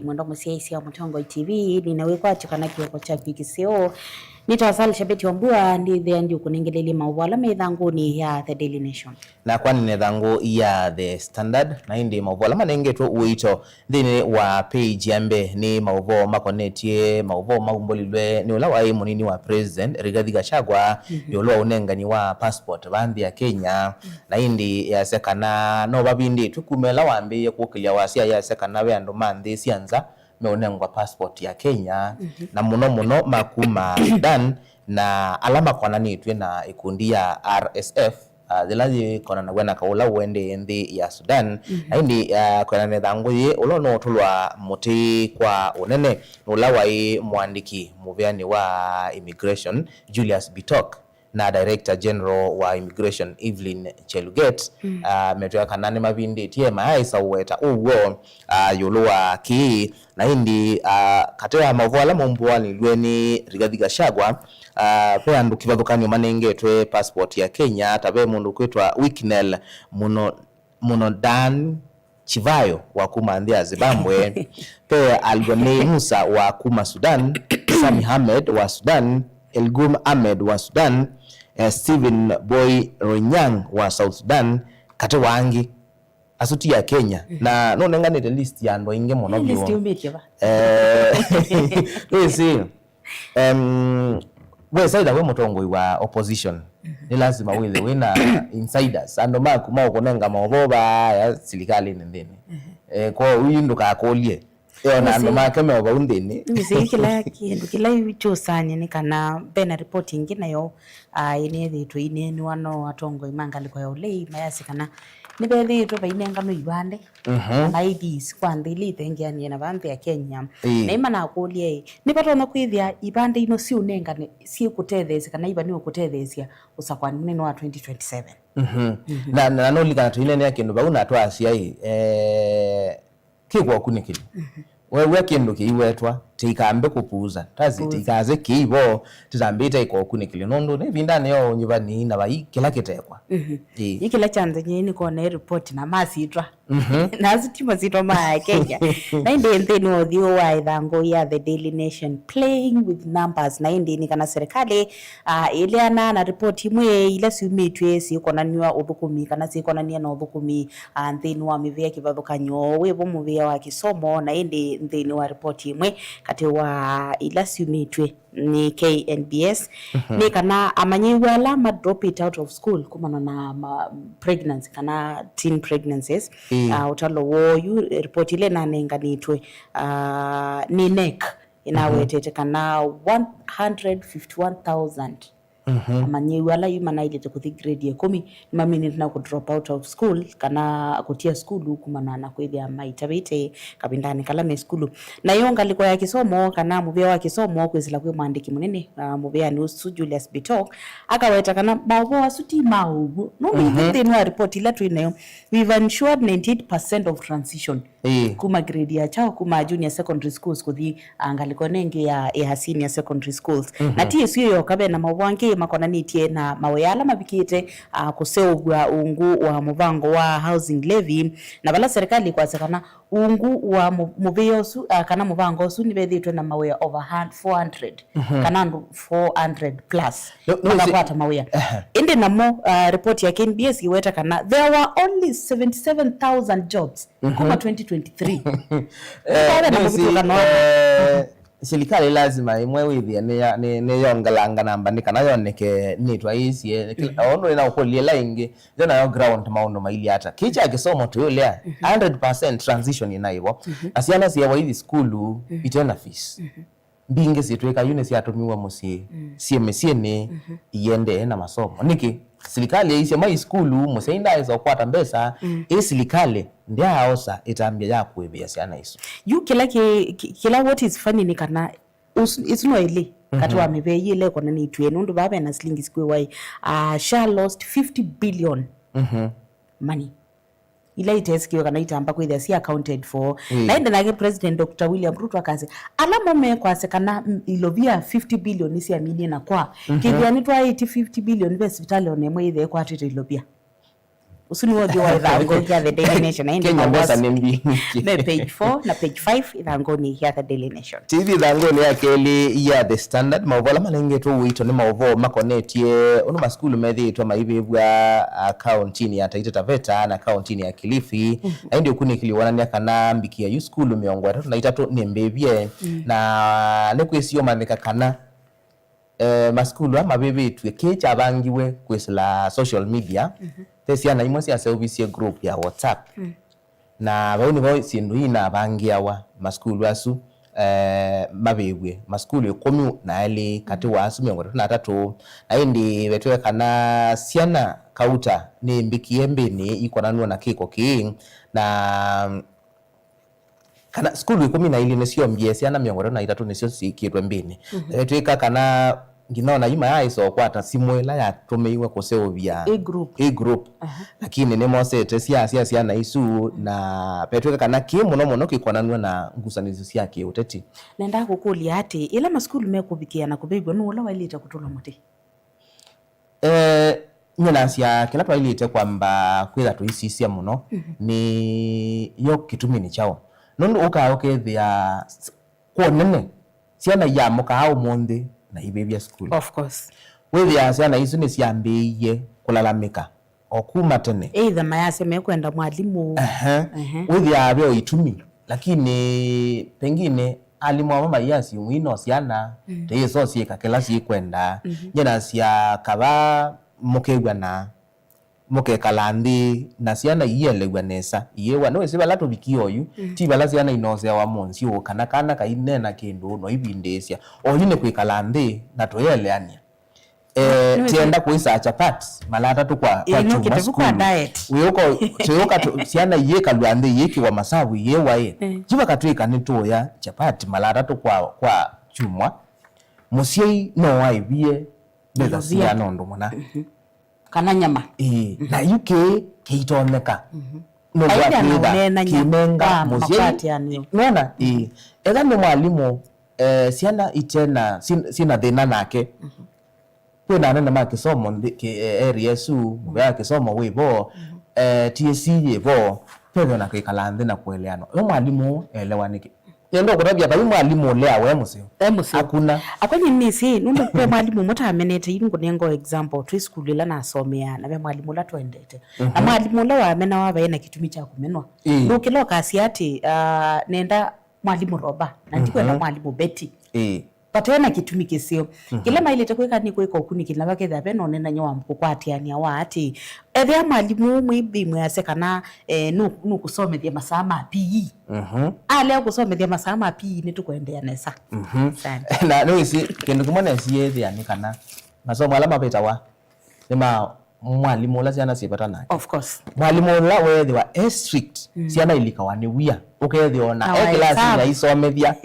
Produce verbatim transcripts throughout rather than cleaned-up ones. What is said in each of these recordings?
Mwendwa mũsyaĩĩsya wa Mũtongoi T V, nĩna wĩkwatyo kana kĩoko kyaku kĩseo. Nĩtawa Sally Shabeti Wambua, ndĩthĩa ndiũkũnengelelye maũvoo ala me ĩthangũnĩ ya The Daily Nation. Nakwa nĩna ĩthangũ ya The Standard, na ĩndĩ maũvoo ala manengetwe ũito nthĩnĩ wa page ya mbee nĩ maũvoo makonetye maũvoo maumbũlilwe nĩ ũla waĩ mũnini wa president, Rigathi Gachagua, mhm, ĩũlũ wa ũnengani wa passport vaa nthĩ ya Kenya. Na ĩndĩ yasya kana no vavindĩtw'e kuma ĩla wambĩĩe kũkĩlya wasya, yasya kana ve andũ ma nthĩ sya nza meũnengwa passport ya Kenya, mhm, na mũno mũno ma kuma Sudan, na ala makonanĩtw'e na ĩkundi ya R S F, ah, yĩla yĩkonanaw'a na kaũ ũla ũendee nthĩ ya Sudan. Mhm. Na ĩndĩ, ah, kwĩanana na ĩthangũ yĩĩ, ũla ũnootũlwa mũtĩ kwa ũnene nĩ ũla waĩ mũandĩki mũvĩanĩ wa immigration, Julius Bitok, na Director General wa Immigration, Evelyn Cheluget, mm, ah, metwĩa kana nĩmavindĩtye mayaaĩsa ũweta ũw'o, ah, ĩũlũ wa kĩĩ. Na ĩndĩ, ah, katĩ wa maũvoo ala maumbũanĩlw'e nĩ Rigathi Gachagua, ah, ve andũ kĩvathũkany'o manengetwe passport ya Kenya, ta ve mũndũ ũkwĩtwa Wicknell Muno, Munodan Chivayo wa kuma nthĩ ya Zimbabwe, ve Algonei Musa wa kuma Sudan, Sami Hamed wa Sudan, Elgum Ahmed wa Sudan, eh, Stephen Boy Ronyang wa South Sudan, katĩ wa angĩ. Asu ti Akenya. Mhm. Na nũnenganĩte list ya andũ aingĩ mũno. Ĩ, list vyũ yumĩtye va? Eh, nĩsĩ, em, wesa ĩtha wĩ mũtongoi wa opposition, mhm, nĩ lasima wĩthe wĩ na insiders, andũ maku maũkũnenga maũvoo vaya silikalĩnĩ nthĩnĩ. Mhm. Eh, kwoou yu ndũkakũlye. Ĩ, ona andũ make me o vau nthĩnĩ. Nĩsĩ kĩla kĩndũ kĩla kyũsany'e nĩ kana ve na ripoti ĩngĩ nayo, ah, ĩnethĩĩtwe ineenĩwa no atongoi ma ngalĩko ya ũlei mayasya kana nĩvethĩĩtwe vainenganwa ivande, mhm, kana I Ds kwa nthĩ ila itengeanĩe na vaa nthĩ ya Kenya. Ĩĩ. Na imanakũlya-ĩ, nĩvatonya kwĩthĩa ivande ino siũnengane syĩkũtetheesya kana iva nĩũkũtetheesya ũsakũani mũnene wa twenty twenty-seven? Mhm. Mhm. Na, na, na nũlikana tũineenea kĩndũ vau na twasya-ĩ, eh, kĩ kwa ũkunĩkĩli. Mhm. Weew'a kĩndũ kĩiwetwa, tĩikambe kũpuuza. Tasi, puuza, tĩikase kĩivo, tĩtambĩte kwa ũkunĩkĩli. Nũndũ nĩ ĩvindanĩ ya ũnyivani na vai kĩla kĩtekwa. Mhm. Ĩĩ. Ĩ kĩla kyanzanyie nĩ kwona ĩ report na masitwa. Mhm. Na asu ti masitwa ma Kenya. Na ĩndĩ nthĩnĩ wa ũthyũ wa ĩthangũ ya The Daily Nation, playing with numbers. Na ĩndĩ nĩ kana serikali, ah, ĩleana na report imwe ila syumĩtw'e syĩkonanw'a ũthũkũmi kana syĩkonanĩa na ũthũkũmi ah, nthĩnĩ wa mĩvĩa kĩvathũkany'o wĩvo mũvĩa wa kĩsomo, na ĩndĩ nthĩnĩ wa ripoti ĩmwe katĩ wa ila syumĩtw'e nĩ K N B S, mhm, nĩ kana amanyĩw'a ala ma drop it out of school kumana na ma pregnancy kana teen pregnancies, ĩĩ, ah, ũtalo woo yu, eh, ripoti ĩla ĩnanenganĩtwe, ah, nĩ nec, mhm, ĩnawetete kana one hundred fifty-one thousand, mhm, amanyĩw'a ala yu manaĩlĩte kũthi grade ya ĩkũmi nĩmaminĩte na kũ drop out of school kana kũtia sukulu kumana na kwĩthĩa maitavĩte kavindanĩ kala me sukulu. Nayo ngalĩko ya kĩsomo kana mũvĩa wa kĩsomo kwĩsĩla kwĩ mwandĩki mũnene, ah, mũvĩanĩ ũsu Julius Bitok akaweta kana maũvoo asu ti ma ũw'o. Nũndũ ithyĩ, mhm, nthĩnĩ wa ripoti ila twĩ nayo, we've ensured ninety-eight percent of transition. Ĩĩ. Kuma grade ya chao, kuma junior secondary schools kũthi, ah, ngalĩko ĩno ĩngĩ ya, ya senior secondary schools. Mhm. Na ti ĩsu yoka, ve na maũvoo angĩ makonanĩtye na mawĩa ala mavikĩte, ah, kũseũvw'a ungu wa mũvango wa housing levy, na vala serikali ĩkwasya kana ungu wa mũ-, mũvĩa ũsu, ah, kana mũvango ũsu nĩvethĩĩtwe na mawĩa over hand-, four hundred, mhm, kana andũ four hundred plus, no, no, makakwata mawĩa. Ehe. Ĩndĩ namo, ah, report ya K N B S ĩweta kana there were only seventy-seven thousand jobs, mhm, kuma twenty twenty-three. Eh, nĩkwave na nĩsĩ, mũvĩtũkano wa, eh, silikalĩ lazima ĩmwe wĩthĩe nĩya-, nĩ-, nĩyongelanga namba nĩ kana yoneke nĩtwaĩsye. Kĩla, mhm, ũndũ nĩnaũkũlilye ĩla ĩngĩ, yo nayo ground maũndũ mailyĩ ata? Kĩĩ kya kĩsomo tũyũlea, mhm, hundred percent transition ĩnaĩvo. Mhm. Na syana syewa ithi sukulu, mhm, ite na fees. Mhm. Mbingĩ syĩtwĩka yu nĩsyatũmiwe mũsyĩ, mm, syĩ mĩsyĩnĩ, mhm, iendee na masomo. Nĩkĩ? Silikalĩ yaisye mai sukulu, mũsyai ndaaĩsa ũkwata mbesa, mm, ĩ silikalĩ ndyaaosa ĩtambya ya kũĩvĩa syana isu. Yu kĩla kĩ-, kĩ-, kĩla what is funny nĩ kana ũsu, ĩsu no ĩlĩ katĩ wa, mhm, mĩvĩa ĩĩ ĩla ĩkonanĩtw'e, nũndũ vaa ve na silingi sikwĩwa-ĩ, ah, SHA lost fifty billion, mhm, money ila itesĩkĩwe kana itamba kwĩthĩa si accounted for. Mm. Na ĩndĩ nake President Doctor William Ruto akasya, ala mo mekwasya kana, mm, ilovia fifty billion nĩsyaminie na kwa, mhm, kĩthĩa nĩtwaĩtye fifty billion ve sivitalĩ ona ĩmwe yĩthĩa ĩkwatĩte ilovia. Ũsu nĩw'o ũthyũ wa ĩthangũ ya The Daily Nation. Na ĩndĩ Kenya maũvoo mbeca nĩ mbingĩ. Me page four na page five ĩthangũnĩ ya The Daily Nation. Tithi ĩthangũnĩ ya kelĩ ya The Standard, maũvoo ala manengetwe ũito nĩ maũvoo makonetye ũndũ masukulu methĩĩtwe maivĩvw'a, ah, kaũntinĩ ya Taita Taveta na kaũntinĩ ya Kilifi. Mhm. Na ĩndĩ ũkunĩkĩli wonany'a kana mbikĩa yu sukulu mĩongo ĩtatũ na itatũ nĩ mbĩvye. Mm. Na nĩ kwĩsiũmanĩka kana eh, masukulu aa mavĩvĩtw'e, kĩĩ kyavangiwe kwĩsĩla social media. Mhm. Ve syana imwe syaseũvisye group ya WhatsApp. Mm. Na vau nĩvo syĩndũ ii inavangĩawa masukulu asu, eh, mavĩvw'e. Masukulu ĩkũmi na elĩ katĩ wa asu mĩongo ĩtatũ na atatũ. Na ĩndĩ vetwe kana syana kauta nĩ mbĩkĩe mbĩnĩ ikonanw'a na kĩko kĩĩ. Na kana sukulu ĩkũmi na ilĩ nĩsyombie, syana mĩongo ĩtatũ na itatũ nĩsyo syĩkĩtwe mbĩnĩ. Mhm. Etwĩka kana nginya ona yu mayaaĩsa ũkwata simũ ĩla yatũmĩiwe kũseũvya ĩ group. Ĩ group. Aha. Lakini nĩmosete sya, sya syana isu, na vetwĩka kana kĩ mũno mũno kĩkonanw'a na ngusanĩsyo sya kĩũteti. Nendaa kũkũlya atĩ, ĩla masukulu mekũvikĩa na kũvĩvw'a, nũũ ũla waĩlĩte kũtũlwa mũtĩ? Eh, nyie nasya kĩla twaĩlĩte kwamba kwĩtha tũisisya mũno, mhm, nĩ yo kĩtumi nĩ kyaũ. Nũndũ ũkaa ũkethĩa s-, kwa ũnene, syana iamũkaa ũmũnthĩ na ivĩvya sukulu. Of course. Wĩthĩaa syana isu nĩsyambĩĩie kũlalamĩka o kuma tene. Either mayasya mekwenda mwalimũ. Ehe. Ehe. Wĩthĩaa ve o itumi. Lakini pengine alimũ amwe maiasya imwe no syana, mm, tũyĩsa syĩka kĩla syĩkwenda. Mhm. Nyie nasya kava mũkew'ana, mũkekala nthĩ, na syana ielew'a nesa, iyĩwa. Nĩwĩsĩ vala tũvikie oyu, mm, ti vala syana inoseawa mũnsyũ, kana kana kainena kĩndũ no ivindĩĩsya. Oyu nĩ kwĩkala nthĩ na tũyeleanĩa. Eh, nĩ wĩsĩ- tienda kũĩsaa chapati mala atatũ kwa, kwa, ĩĩ, no kyumwa kĩtĩvu kwa sukulu. Diet. Wĩũka, twĩũka tu-, syana iyĩkalw'a nthĩ iyĩkĩwa masavu iyĩwa ĩ. Eh. Yu vakatwĩka nĩtũũya chapati mala atatũ kwa, kwa kyumwa. Mũsyai no waĩvie mbesa, ilovia, siana ũndũ mũna. Mhm. Kana nyama. Ĩĩ, mhm, na yu kĩĩ kĩitonyeka. Mhm. Nũndũ wa aitha na kwĩtha ũneenany'a kĩnenga wa mũsyai. Makwatĩanĩo. Nona? Ĩĩ. Eka nĩ mwalimũ, eh, syana itena, sin-, sina thĩna nake. Mhm. Kwĩna anene ma kĩsomo nthĩ, kĩ-, eh, area ĩsu, mũvea wa kĩsomo wĩ vo, mhm, eh, T S C yĩ vo, kwĩthĩwa na kwĩkala nthĩ na kũeleanwa. Yo mwalimũ elewa nĩkĩ? Nĩenda kũtavya vai mwalimũ ũlea we mũseo. E mũseo. Hakuna. Akwa nyie nĩsĩ, nũndũ ve mwalimũ ũmwe tamenete, yu ngũnenga o example, twĩ sukulu ĩla nasomea, na ve mwalimũ ũla twendete. Na, mhm, mwalimũ ũla wamenawa vaĩ na kĩtumi kya kũmenwa. Ĩĩ. Ndũkĩla ũkasya atĩ, ah, nenda mwalimũ Roba, na ndikwenda, mhm, mwalimũ Betty. Ĩĩ. Vate na kĩtumi kĩseo. Mhm. Kĩla maĩlĩte kwĩka nĩ kwĩka ũkunĩkĩli na vakethĩa ve na ũneenany'a wa kũkwatĩanĩa wa atĩ, ethĩa mwalimũ mwĩthĩ mwĩasya kana, eh, nũ-, nũkũsomethya masaa ma P E. Mhm. Alea kũsomethya masaa ma P E nĩtũkũendeea nesa. Mhm. Asante. Na nĩwĩsĩ, kĩndũ kĩmwe nesie ĩthĩa nĩ kana masomo ala mavĩtawa nĩ ma mwalimũ ũla syana syĩ vata nake. Of course. Mwalimũ ũla weethĩwa e strict, mm, syana ilikawa nĩ wia. Ũkeethĩwa ona e kĩlasini aisomethya,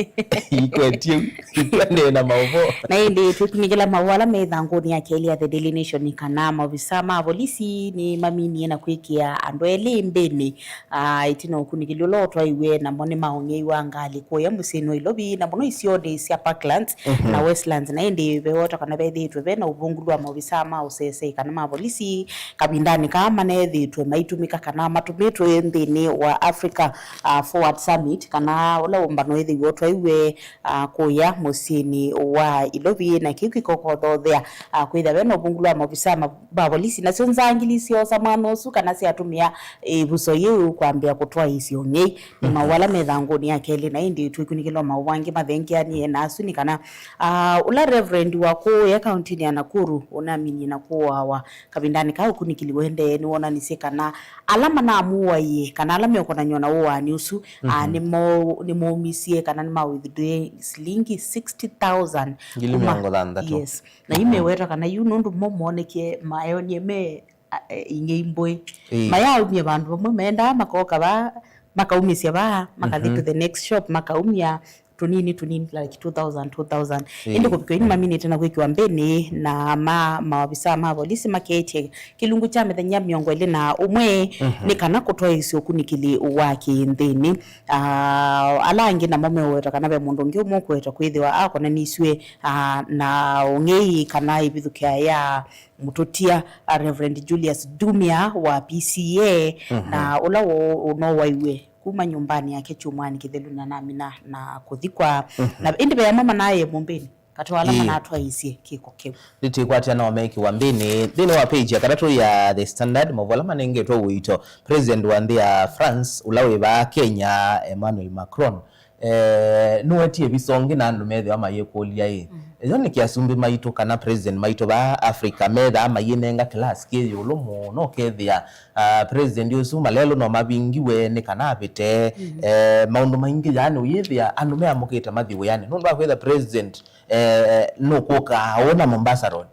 ikwetye ikwendee na maũvoo. Na ĩndĩ twĩkunĩkĩla maũvoo ala me ĩthangũnĩ ya kelĩ ya The Daily Nation nĩ kana maovisa ma volisi nĩ maminie na kwĩkĩa andũ elĩ mbĩnĩ, ah, ĩtina ũkunĩkĩli ũla ũtwaiwe namo nĩ maũng'ei wa ngalĩ kũya mũsyĩnĩ wa Ilovi, na mũno isionĩ sya Parklands, mhm, na Westlands. Na ĩndĩ vewota kana vethĩĩtwe ve na ũvũngũlu wa maovisa ma ũsesei kana ma volisi kavindanĩ kaa maneethĩĩtwe maitũmĩka kana matũmĩtwe nthĩnĩ wa Africa, uh, Forward Summit, kana ũla ũmbano wĩthĩiwe ũtwaiwe, uh, kũya mũsyĩnĩ wa Ilovi, na kĩu kĩkokothothea, uh, kwĩthĩa ve na ũvũngũlu wa maovisa ma, ma volisi, nasyo nzangili syoosa mwana ũsu kana syatũmĩa ĩvuso yĩu kwambĩa kũtwaĩĩsya ũng'ei. Nĩ maũvoo ala me ĩthangũnĩ ya kelĩ, na ĩndĩ twĩkunĩkĩla maũvoo angĩ mathengeanie na asu nĩ kana, ah, ũla Reverend wa kũũya kaũntinĩ ya Nakuru ũnaminie na kũawa kavindanĩ ka ũkunĩkĩli ũendee nĩwonanisye kana ala manamũaie kana ala meũkonany'a na ũaani ũsu, ah, nĩmo-, nĩmaumisye kana nĩmawithdraw silingi sixty thousand. Ngili kuma mĩongo thanthatũ. Yes. Na yu mewetwa kana yu nũndũ mo moonekie maeonie me a-, e-, ing'ei mbũĩ. Ĩĩ. Mayaaumya vandũ vamwe, maendaa makoka vaa, makaumĩsya vaa, makathi to the next shop, makaumya, tũnini tũnini, like two thousand, two thousand. Ĩĩ. Ĩndĩ kũvika yu nĩmaminĩte na kwĩkĩwa mbĩnĩ, na ma maovisa ma volisi maketie kĩlungu kya mĩthenya mĩongo ĩlĩ na ũmwe nĩ kana kũtwaĩĩsya ũkunĩkĩli wa kĩnthĩnĩ. Ah, ala angĩ namo meweta kana ve mũndũ ũngĩ ũmwe ũkwetwa kwĩthĩwa akonanisw'e, ah, na ũng'ei kana ĩvithũkĩa ya mũtũtia, ah, Reverend Julius Dumia wa P C A, na ũla wo-, ũnowaiwe kuma nyũmbanĩ yake kyumwanĩ kĩthelu na namina na kũthikwa. Na ĩndĩ ve amwe manaaĩe mũmbĩnĩ katĩ wa ala manatwaĩĩsye kĩko kĩu. Nĩtwĩkwatya nao mekĩwa mbĩnĩ. Nthĩnĩ wa page ya katatũ ya The Standard, maũvoo ala manengetwe ũito, President wa nthĩ ya France, ũla wĩ vaa Kenya, Emmanuel Macron, eh, nũwetie ĩvisa ũngĩ na andũ methĩwa mayĩkũlya ĩ, ethĩwa nĩkĩ asumbĩ maitũ kana president maitũ vaa Africa methaa mayĩnenga class kĩ ĩũlũ mũno, ũkethĩa, ah, president ũsu malelũ no mavingiwe nĩ kana avĩte, eh, maũndũ maingĩ, yaani ũyĩthĩa andũ meamũkĩte mathi wĩanĩ nũndũ wa kwĩtha president, eh, nũkũka ũna Mombasa Road.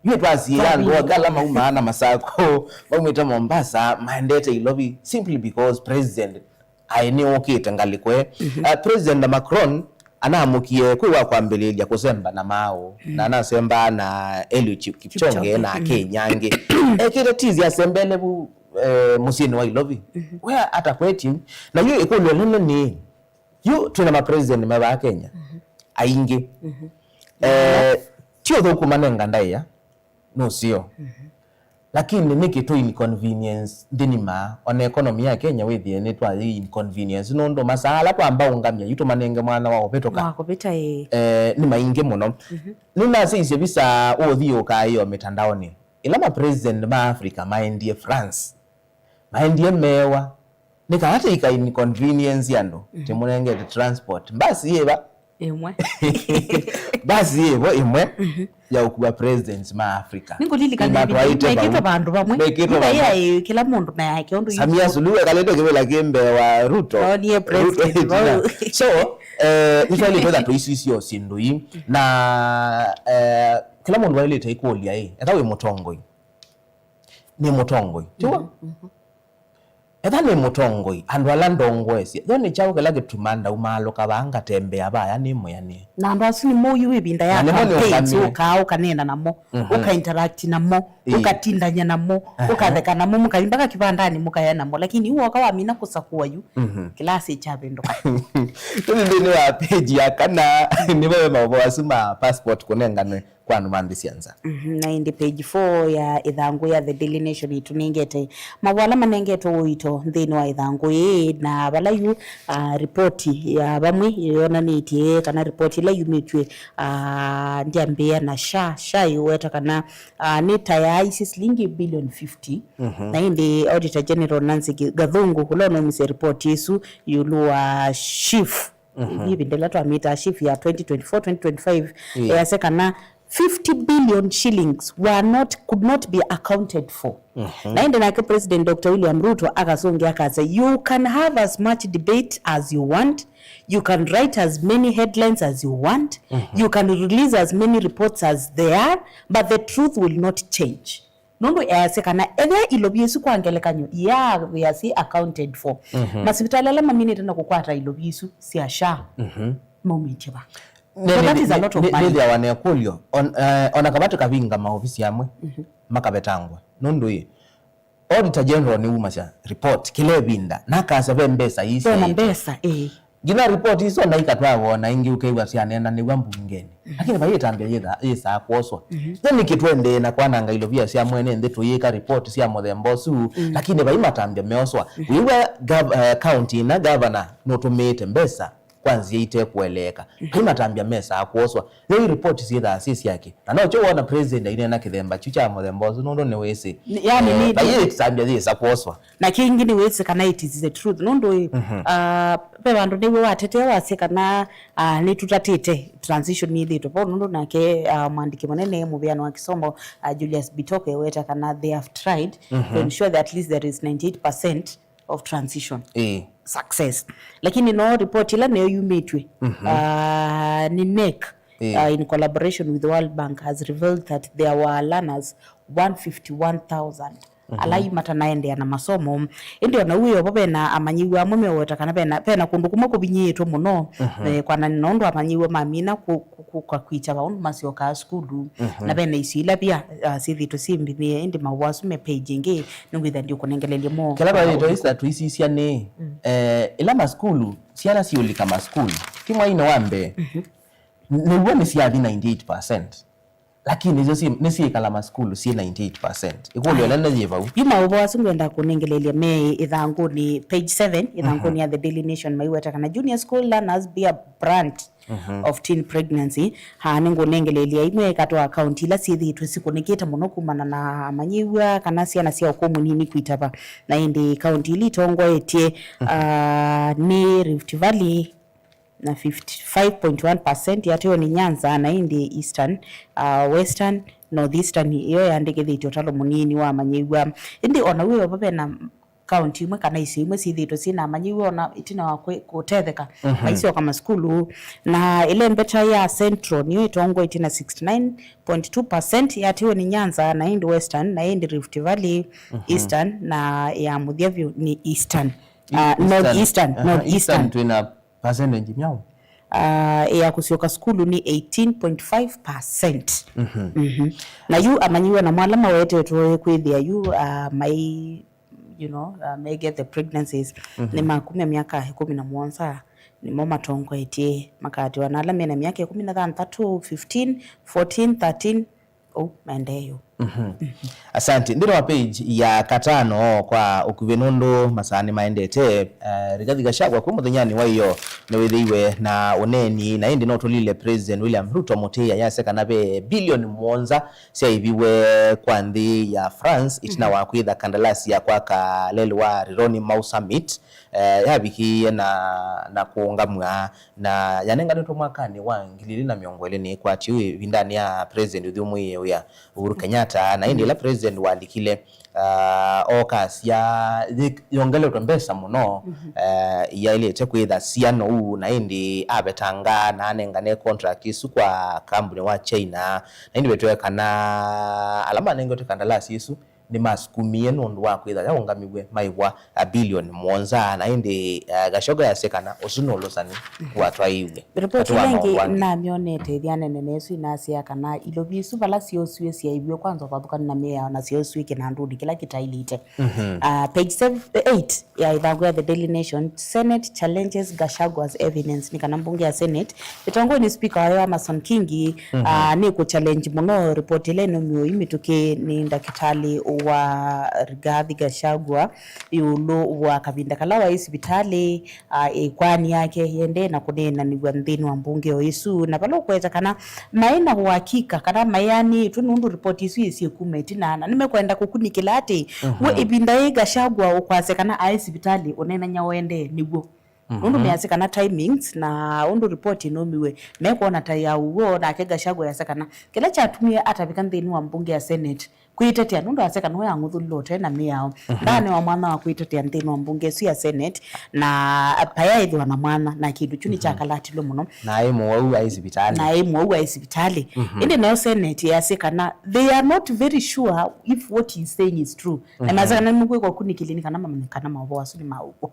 Yu twasiĩĩa andũ angĩ ala maumaa na masako maumĩte Mombasa maendete Ilovi simply because president aĩ nĩũkĩte ngalĩko ĩ. Uh, President Macron anamũkie kwĩ wa kwambĩlĩlya kũsemba na maaũ, na anasembaa na Eliud Kip-, Kipchoge na Kenya angĩ. Ekĩte tizi asembele vu, eh, mũsyĩnĩ wa Ilovi. Wea atakwetie. Na yu ĩkũlyo nene nĩ, yu twĩna ma president me vaa Kenya aingĩ. Eh, ti ũthũku manenga ndaĩa, nũseo. Lakini nĩkĩ tũ inconvenience nthĩnĩ maa? Ona economy ya Kenya wĩthĩe nĩtwayĩ inconvenience nũndũ masaa ala twamba ũngamya yu tũmanenge mwanya wa ũvĩtũka. Wa kũvĩta, ĩĩ. Eh, nĩ maingĩ mũno. Nĩnasisye visa ũthi ũkaĩo mĩtandaonĩ. Ĩla ma president ma Africa maendie France, maendie mewa, nĩ kana tĩika inconvenience andũ, tĩmũnengete transport. Mbasi yĩva? Ĩmwe. Mbasi yĩvo ĩmwe ya ũkua presidents ma Africa. Nĩngũlilikana ĩvinda ĩu mekĩtwe vandũ vamwe. Mekĩtwe nyũmba vandũ. Ĩĩ, kĩla mũndũ na yake ũndũ. Samia Suluhu ekalĩte kĩvĩla kĩ mbee wa Ruto. No, niye president. Ruto vau. So, eh, nĩtwaĩlĩte kwĩtha tũisisya syĩndũ ii. Na, eh, kĩla mũndũ waĩlĩte ĩkũlya ĩ, etha wĩ mũtongoi. Nĩ mũtongoi, tiw'o? Etha nĩ mũtongoi, andũ ala ndongoesye, yo nĩ kyaũ kĩla kĩtumaa ndaumaalũka vaa ngatembea vaya nĩ mwĩanĩe? Na andũ asu nĩmo yu ĩvinda ya campaigns, ũkaa ũkaneena namo, ũka interact namo, ũkatindany'a namo, ũkatheka namo, mũkathi mpaka kĩvandanĩ mũkaea namo, lakini yu woka wamina kũsakũa yu, kĩlasi kyavĩndũka. Tũthi nthĩnĩ wa page ya kana, nĩvo ve maũvoo asu ma passport kũnenganwe kwa andũ ma nthĩ sya nza. Mhm, na ĩndĩ page four ya ĩthangũ ya The Daily Nation ĩtũnengete maũvoo ala manengetwe ũito nthĩnĩ wa ĩthangũ ĩĩ, na vala yu, ah, ripoti ya vamwe yonanĩtye kana ripoti ĩla yumĩtw'e, ah, ndyambĩĩa na SHA, SHA yĩweta kana, ah, nĩ ta yaaisye silingi billion fifty. Na ĩndĩ Auditor General Nancy Gathungu, ũla ũnaumisye ripoti ĩsu ĩũlũ wa SHIF, ĩvinda ĩla twamĩtaa SHIF ya twenty twenty-four, twenty twenty-five, ĩĩ, easya kana fifty billion shillings were not, could not be accounted for. Na ĩndĩ nake President Doctor William Ruto akasũngĩa akasya, "You can have as much debate as you want, you can write as many headlines as you want, you can release as many reports as there are, but the truth will not change." Nũndũ easya kana ethĩa ilovi isu kwa ngelekany'o iyaawĩa syĩ accounted for, masivitalĩ ala maminĩte na kũkwata ilovi isu sya SHA maumĩtye va? So that is a lot of money. Nĩthĩawa na ĩkũlyo, on-, eh, ona kava tũkavinga maovisi amwe makavetangwa. Nũndũ ĩ, Auditor General nĩwumasya report kĩla ĩvinda, na akasya ve mbesa ii syaĩte. Ve na mbesa, ĩĩ. Nginya report isu ona ikatwawa ona ĩngĩ ũkew'a syaneenanĩw'a mbungenĩ. Lakini vai ĩtambya yĩtha-, yĩsaa kwoswa. Yo nĩkĩ tũendee na kwananga ilovia sya mwene nthĩ tũyĩka report sya mũthemba ũsu, lakini vai matambya meoswa? Wĩw'a gov-, eh, county ĩna governor nũtũmĩĩte mbesa kwa nzĩa ite kũeleeka. Vai matambya mesaa kwoswa. Yo i report syĩthaa syĩ syake. Na nokyo wona president aineena kĩthemba kyu kya mũthemba ũsu nũndũ nĩwĩsĩ, yani, eh, nĩ vai ĩtambya yĩsa kwoswa. Na kĩngĩ nĩwĩsĩ kana it is the truth. Nũndũ ĩ, ah, ve vandũ nĩw'o watetee wasya kana, ah, nĩtũtatĩte transition nĩthĩtwe vo, nũndũ nake, ah, mwandĩki mũnene mũvĩano wa kĩsomo, ah, Julius Bitoke eweta kana they have tried to ensure that at least there is ninety-eight percent of transition success. Lakini no report ila nayo yumĩtw'e, ah, nĩ NEC, ah, in collaboration with the World Bank has revealed that there were learners one fifty-one thousand ala matanaendeea na masomo. Ĩndĩ o na ũu wĩ o vo, vena amanyĩw'a amwe meũweta kana vena, vena kũndũ kũmwe kũvinyĩĩtwe mũno, eh, kwanana na ũndũ amanyĩw'a mamina kũ-, kũ-, kũ-, kwa kwĩkya va ũndũ masyokaa sukulu, na vena isio ila via, ah, syĩthĩĩtwe syĩ mbinyĩe, ĩndĩ maũvoo asu me page ĩngĩ, nĩngwĩtha ndiũkũnengeleelye mo. Kĩla twaĩlĩtwe ĩsa tũisisya nĩ, eh, ĩla masukulu, syana siũlika masukulu, ti mwainĩ wa mbee, nĩw'o nĩsyathi ninety-eight percent. Lakini isu si-, nĩsyĩkala masukulu syĩ ninety-eight percent. Ĩkũlyo ĩnene yĩ vau. Yu maũvoo asu ngwenda kũnengeleelya me ĩthangũnĩ, page seven, ĩthangũnĩ ya The Daily Nation, maiweta kana junior school learners bear brunt of teen pregnancy. Aa, nĩngũnengeleelya imwe katwa kaunti ila syĩthĩĩtwe sikũnĩkĩte mũno kumana na amanyĩw'a kana syana sya ũkũũ mũnini kwitava. Na ĩndĩ kaunti ila itongoetye, ah, nĩ Rift Valley, na fifty-five point one percent yateo nĩ Nyanza, na ĩndĩ Eastern, uh, Western, North Eastern ĩyo yandĩkĩthĩtye ũtalo mũnini wa amanyĩw'a. Ĩndĩ o na wĩ o vo, vena kaunti imwe kana isio imwe syĩthĩĩtwe syĩ na amanyĩw'a o na ĩtina wa kwĩ-, kũtetheka, maisyoka masukulu. Na ĩla ĩmbeta ya Central nĩyo ĩtongoetye na sixty-nine point two percent, yateo nĩ Nyanza, na ĩndĩ Western, na ĩndĩ Rift Valley, Eastern, na ya mũthya vyũ nĩ Eastern. Ah, North Eastern, North Eastern. Eastern twĩna percentage myaũ? Ah, ya kũsyoka sukulu nĩ eighteen point five percent. Mhm. Na yu amanyĩw'a namo ala mawetetwe kwĩthĩa yu, ah, mai, you know, ah, may get the pregnancies, nĩ ma kumya myaka ĩkũmi na mũonza, nĩmo matongoetye, makaatĩwa na ala mena myaka ĩkũmi na thanthatũ, fifteen, fourteen, thirteen, ũu maendee yu. Mhm. Asante. Nthĩnĩ wa page ya katano kwa ũkuvĩ nũndũ masaa nĩmaendete, eh, Rigathi Gachagua kwĩ mũthenyanĩ wa ĩyo nĩwĩthĩiwe na ũneeni, na ĩndĩ no tũlile President William Ruto mũtĩĩa yasya kana ve bilioni mũonza syaiviwe kwa nthĩ ya France ĩtina wa kwĩtha kandalasi ya kwaka lelĩ wa Rironi Mau Summit, eh, yavikĩie na, na kũũngamw'a na yanenganĩtwe mwakanĩ wa ngili ilĩ na mĩongo ĩlĩ nĩ ĩkwatyo ĩvindanĩ ya President ũthyũmũĩe wĩa Uhuru Kenyatta, na ĩndĩ ĩla President walikile, ah, okasya yĩ-, yongeletwe mbesa mũno, eh, iyaĩlĩte kwĩtha siana ũu, na ĩndĩ avetanga na anengane contract ĩsu kwa kambuni wa China, na ĩndĩ vetwe kana ala manengetwe kandalasi ĩsu nĩmasukumie nũndũ wa kwĩtha yaũngamiw'e maĩvwa a bilioni mũonza, na ĩndĩ, eh, Gachagua yasya kana ũsu nĩ ũlũsani watwaĩiw'e. Ripoti ĩla ĩngĩ namyonete ĩthyanene na ĩsu inasya kana ilovi isu vala syoosiwe syaiviwe kwanza ũvathũkany'o na mĩao na syoosiwe kĩnandũnĩ kĩla kĩtaĩlĩte. Ah, page seven, eight ya ĩthangũ ya The Daily Nation, Senate challenges Gachagua's evidence, nĩ kana mbunge ya Senate ĩtongoew'e nĩ spika wayo Amason Kingi, ah, nĩ kũ challenge mũno report ĩla ĩnaumiwe yu mĩtũkĩ nĩ ndakĩtalĩ wa Rigathi Gachagua ĩũlũ wa kavinda kala waĩ sivitalĩ, ah, ĩkwani yake yendee na kũneenanĩw'a nthĩnĩ wa mbunge o ĩsu, na vala ũkweta kana maĩ na ũakika kana maĩanĩĩtwe nũndũ report ĩsu yĩsie kuma ĩtina, na nĩmekwenda kũkunĩkĩla atĩ we ĩvinda yĩĩ Gachagua ũkwasya kana aĩ sivitalĩ ũneenany'a ũendee nĩw'o. Nũndũ measya kana timings na ũndũ report ĩnaumiwe mekwona ta ya ũw'o, nake Gachagua easya kana kĩla kyatumie atavika nthĩnĩ wa mbunge ya Senate kwĩtetea nũndũ asya kana we ang'uthũlile ũte na mĩao. Ndaanewa mwanya wa kwĩtetea nthĩnĩ wa mbunge ĩsu ya Senate, na paya ĩthĩwa na mwanya, na kĩndũ kyu nĩkyakalatilwe mũno. Na aĩ mũwau aĩ sivitalĩ. Na aĩ mũwau aĩ sivitalĩ. Ĩndĩ nayo Senate yasya kana they are not very sure if what he is saying is true. Na masya kana nĩmekwĩka ũkunĩkĩli nĩ kana mamenye kana maũvoo asu nĩ ma ũw'o.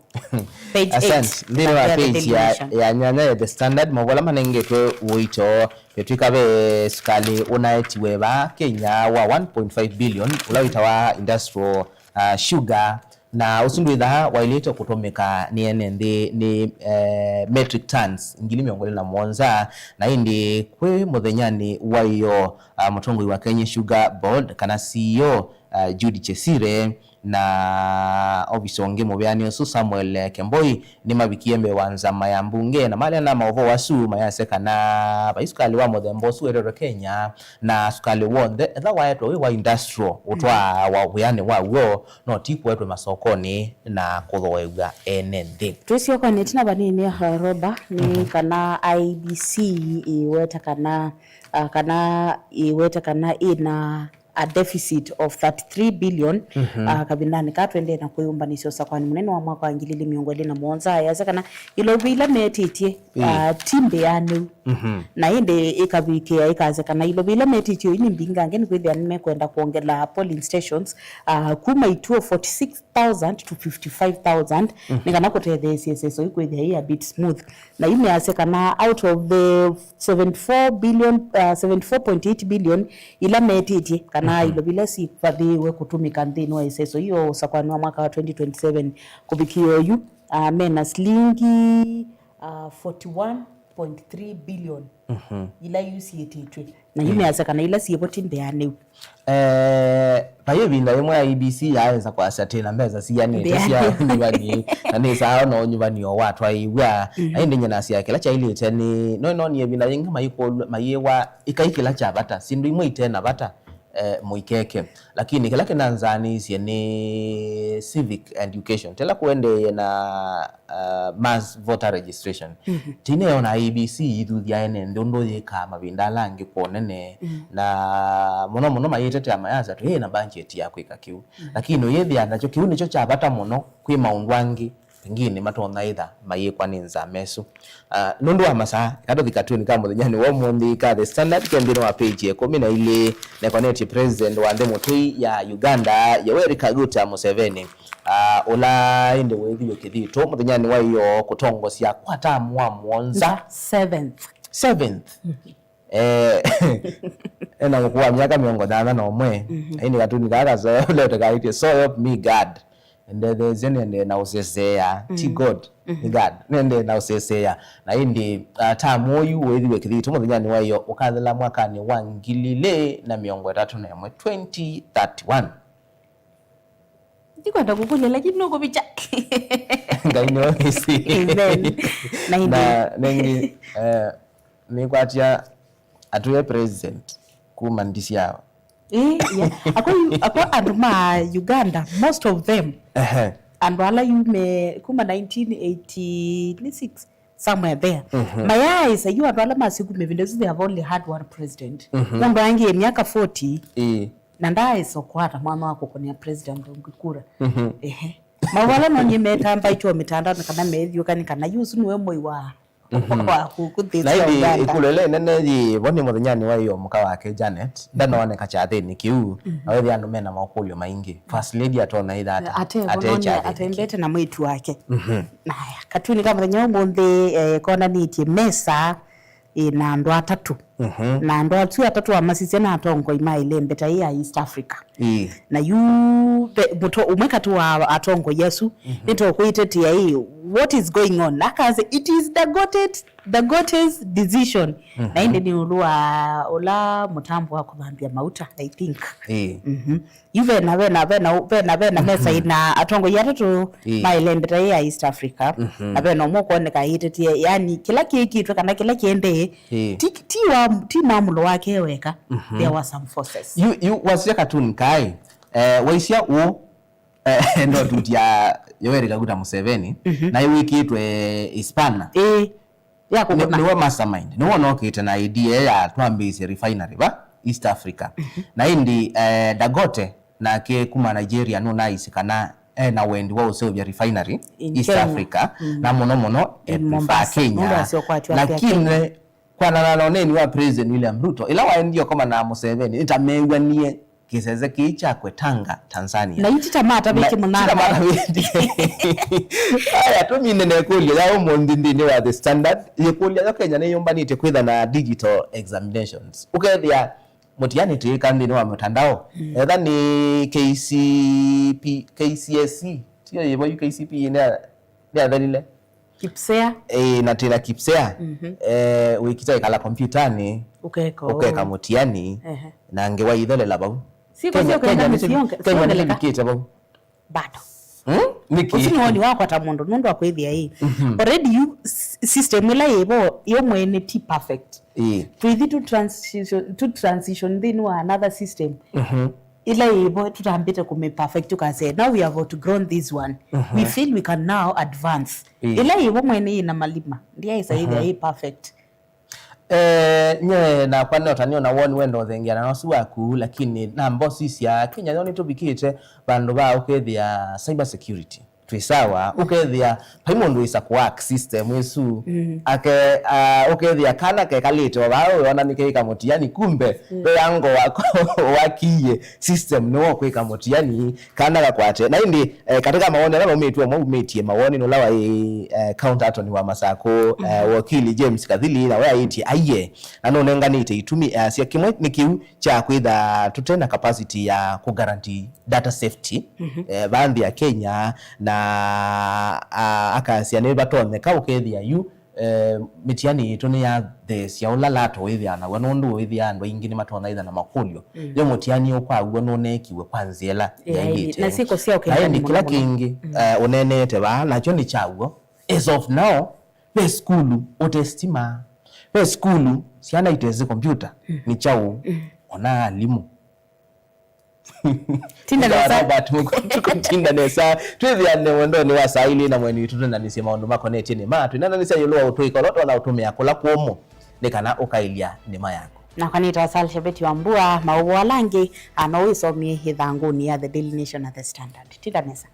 Page eight. Asante. Nthĩnĩ wa page ya, ya nyanya ya The Standard, maũvoo ala manengetwe ũito, vetw'ĩka ve sukalĩ ũnaetiwe vaa Kenya wa one point five billion, ũla wĩtawa industrial, uh, sugar, na ũsu ndwĩthaa waĩlĩte kũtũmĩka nĩ ene nthĩ nĩ, eh, metric tons ngili mĩongo ĩlĩ na mũonza, na ĩndĩ kwĩ mũthenyanĩ wa ĩyo, uh, mũtongoi wa Kenya Sugar Board, kana C E O, uh, Jude Chesire, na ovisa ũngĩ mũvĩanĩ ũsu Samuel, eh, Kemboi nĩmavikie mbee wa nzama ya mbunge na malea na maũvoo asu mayasya kana vai sukalĩ wa mũthemba ũsu wetetwe Kenya, na sukalĩ w'onthe etha waetwa wĩ wa industrial ũtwaa wa wĩanĩ waw'o, no ti kũetwe masokonĩ na kũthooew'a ene nthĩ. Twĩ syokonĩ ĩtina vanini, uh, Roba, nĩ kana I E B C ĩweta kana, uh, kana ĩweta kana ĩna a deficit of thirty-three billion, uh, kavindanĩ kaa twendee na kwĩyũmbanĩsya ũsakwani mũnene wa mwaka wa ngili ili mĩongo ĩlĩ na mũonza, yasya kana ilovi ila metĩtye, uh, ti mbĩanĩu. Na ĩndĩ ĩkavikĩa ĩkasya kana ilovi ila metĩtye ii nĩ mbingange, nĩkwĩthĩa nĩmekwenda kwongela polling stations, uh, kuma ituo forty-six thousand to fifty-five thousand, nĩ kana kũtetheesya ĩseso ii kwĩthĩa ĩ a bit smooth. Na yu measya kana out of the seventy-four billion, uh, seventy-four point eight billion ila metĩtye kana ilovi ila sivathĩĩwe kũtũmĩka nthĩnĩ wa ĩseso ii ya ũsakwani wa mwaka wa twenty twenty-seven, kũvikĩa oyu, uh, mena silingi, uh, forty-one point three billion ila yu siĩtĩtw'e. Na yu measya kana ila syĩvo ti mbĩanĩu. Eh, vai ĩvinda yĩmwe I E B C yaesa kwasya atĩ na mbesa sianĩte sya ũnyuvani, na nĩsaa ona ũnyuvani o watwaĩĩw'a. Na ĩndĩ nyie nasya kĩla kyaĩlĩte nĩ, no nĩnonie ĩvinda yĩngĩ mayĩkũlw'a, mayĩwa ĩkai kĩla kya vata, syĩndũ imwe ite na vata, eh, mũikeke. Lakini kĩla kĩnanzaanĩisye nĩ civic education. Tela kũendeeye na uh, mass voter registration. Tene ona I E B C yĩthuthya ene nthĩ ũndũ yĩkaa mavinda ala angĩ kwa ũnene, na mũno mũno mayĩtetea mayasya twĩ na budget ya kwĩka kĩu. Lakini ũyĩthĩa nakyo kĩu nĩkyo kya vata mũno kwĩ maũndũ angĩ pengine matonya ĩtha mayĩkwa nĩ nzama ĩsu. Uh, nũndũ wa masaa, katũthi katuni ka mũthenyanĩ wa ũmũnthĩ ka The Standard ke nthĩnĩ wa page ya ĩkũmi na ilĩ, nekonetye president wa nthĩ mũtũi ya Uganda, Yoweri Kaguta Museveni, Ah, ũla ĩndĩ wĩthiwe kĩthito mũthenyanĩ wa ĩyoo kũtongosya kwa tamu wa mũonza. Seventh. Seventh. Eh, ena mũkũũ wa myaka mĩongo nyanya na ũmwe. Aini katuni kaa kasoya ũlete kaĩtye, "So help me God." Ndetheesya nĩendee na ũseseea. Ti God, nĩ God. Nĩendee na ũseseea. Na ĩndĩ, ah, tamu ũyu wĩthiwe kĩthito mũthenyanĩ wa ĩyoo ũkathela mwakanĩ wa ngili ilĩ na mĩongo ĩtatũ na ĩmwe, twenty thirty-one. Ndikwenda kũkũlya, lakini nũkũvikya. Ngai nĩwe wĩsĩ. Amen. Na ĩndĩ na nengĩ, eh, nĩkwatya atũe president kuma ndisiao. Eh, yeah. Ako, ako andũ ma Uganda, most of them, ehe, andũ ala yume kuma nineteen eighty-six, somewhere there. Mayaaĩsa yu andũ ala masya kuma ĩvinda ĩsu, they have only had one president. Mũndũ aangĩe myaka forty, ĩĩ, na ndaaĩsa kũkwata mwanya wa kũkũnĩa president ũngĩ kura. Ehe. Maũvoo ala nonie metambaĩtwe o mĩtandaonĩ kana meethiũkanĩ kana yu ũsu nĩwe mwei wa, wa kũ-, kũthĩsya Uganda. Na ĩndĩ ĩkũlyo ĩla ĩnene yĩ vo nĩ mũthenyanĩ wa ĩyoo mũka wake Janet. Ndanooneka kyathĩnĩ kĩu, na wĩthĩa andũ mena makũlyo maingĩ. First Lady atonya ĩtha ata? Ate vo ate none kyathĩnĩ kĩu. Atembete na mwĩĩtu wake. Naya, katuni ka mũthenya ũmũnthĩ, eh, konanĩtye mesa, eh, na andũ atatũ. Na andũ asu atatũ amasisya na atongoi ma ĩlembeta ĩ ya East Africa. Ĩĩ. Na yu ve-, mũto-, ũmwe katĩ wa atongoi asu nĩtũkwĩtĩtĩa ĩ, what is going on? Akasya, "It is Dangote, Dangote's decision." Na ĩndĩ nĩ ĩũlũ wa ũla mũtambo wa kũthambya mauta, I think. Ĩĩ. Yu vena, vena, vena, vena, vena mesa ĩna atongoi atatũ ma ĩlembeta ĩ ya East Africa, na vena ũmwe ũkwoneka ĩtĩtie, yani, kĩla kĩĩkĩtwe kana kĩla kĩendee, ti, ti wa, ti mwamũlo wake weka, there were some forces. Yu, yu wasya katuni kaĩ, eh, waisya ũũ, eh, ndo tuti ya Yoweri Kaguta Museveni, na ĩwĩkĩtwe ispana. Ĩĩ. Ya kũkũna. Nĩwe mastermind. Nĩwe ũnokĩte na idea ya twambĩĩsye refinery va East Africa. Na ĩndĩ, eh, Dangote nake kuma Nigeria nũnaisye kana ena wendi wa ũseũvya refinery in East Africa, na mũno mũno e prefer Kenya. Lakini kwanana na ũneeni wa President William Ruto, ĩla waendie ũkomana na Museveni, nĩtameew'anie kĩsese kĩĩ kyakwe Tanga, Tanzania. Na yu ti ta matavĩtye mũnana. Ti ta matavĩtye. Aya, tũmine na ĩkũlyo ya ũmũnthĩ nthĩnĩ wa The Standard. Ĩkũlyo yo Kenya nĩyũmbanĩtye kwĩtha na digital examinations. Ũkethĩa mũtiani tĩĩka nthĩnĩ wa mũtandao. Etha nĩ K C P, K C S E. Tiyo yĩvo yu K C P E nĩ, nĩathelile. KPSEA. Eh, na twĩna KPSEA. Eh, wĩkita ĩkala kompyutanĩ, ũkeka ũkeka mũtiani, ehe, na ngewa ithelela vau. Kenya nĩtũvikĩte vau. Bado. Hmm? Nĩkĩ? Ũsu nĩ woni wakwa ta mũndũ, nũndũ wa kwĩthĩa ĩ. Already yu s-, system ĩla yĩvo, yo mwene ti perfect. Ĩĩ. Twĩthi tu transition, tu transition nthĩnĩ wa another system. Ĩla yĩvo tũtambĩte kũmĩ perfect, tũkasya, "Now we have outgrown this one. We feel we can now advance." Ĩĩ. Ĩla yĩvo mwene yĩna malima, ndyaĩsa ĩthĩa ĩ perfect. Eh, nye nakwa nota nĩona woni wenda ũthengeana na ũsu waku, lakini namba ũsisya Kenya yo nĩtũvikĩte vandũ va ũkethĩa cyber security twĩ sawa, ũkethĩa vai mũndũ wĩsa kũhack system ĩsu. Mm. Ake, ah, ũkethĩa kana kekalĩte o vaa ũyona nĩkeĩka mũtiani, kumbe ve ango wako wakiie system nĩwo kwĩka mũtiani kana gakwate. Na ĩndĩ, eh, katika mawoni ala maumĩtw'e, mwaumĩtie mawoni nũla waĩ, eh, county attorney wa Masakũ, eh, wakili James Kathili, na we aĩtye aiye, na nũnenganĩte itumi, eh, sya kĩmwe nĩ kĩu kya kwĩtha tũte na capacity ya kũ guarantee data safety, eh, va nthĩ ya Kenya, na, ah, akasya nĩvatonyeka ũkethĩa yu, eh, mĩtiani yitũ nĩyatheesya ũla lato wĩthĩaa naw'o, nũndũ wĩthĩaa andũ aingĩ nĩmatonya ĩtha na makũlyo. Yo mũtiani ũkwaw'o nũneekiwe kwa nzĩa ĩla yaĩlĩte. Na syĩko sya ũkengani. Na ĩndĩ kĩla kĩngĩ, eh, ũneeneete vaa, nakyo nĩ kyaw'o. As of now, ve sukulu ũte stima, ve sukulu syana itesĩ kompyuta, nĩ kyaũ? Ona alimũ. Tinda nesa. Robert Muku, tũkũtinda nesa. Twĩthĩane wendonĩ wa saa ilĩ na mweni witũ, twendanĩsye maũndũ makonetye nĩma. Twĩnananĩsya ĩũlũ wa ũtũĩka ũla ũtonya ũtũmĩa kũla kwũmũ nĩ kana ũkaĩlya nĩma yaku. Nakwa nĩtawa Sal Shabeti wa Mbua, maũvoo ala angĩ, a, no wĩsomie ĩthangũnĩ ya The Daily Nation na The Standard. Tinda nesa.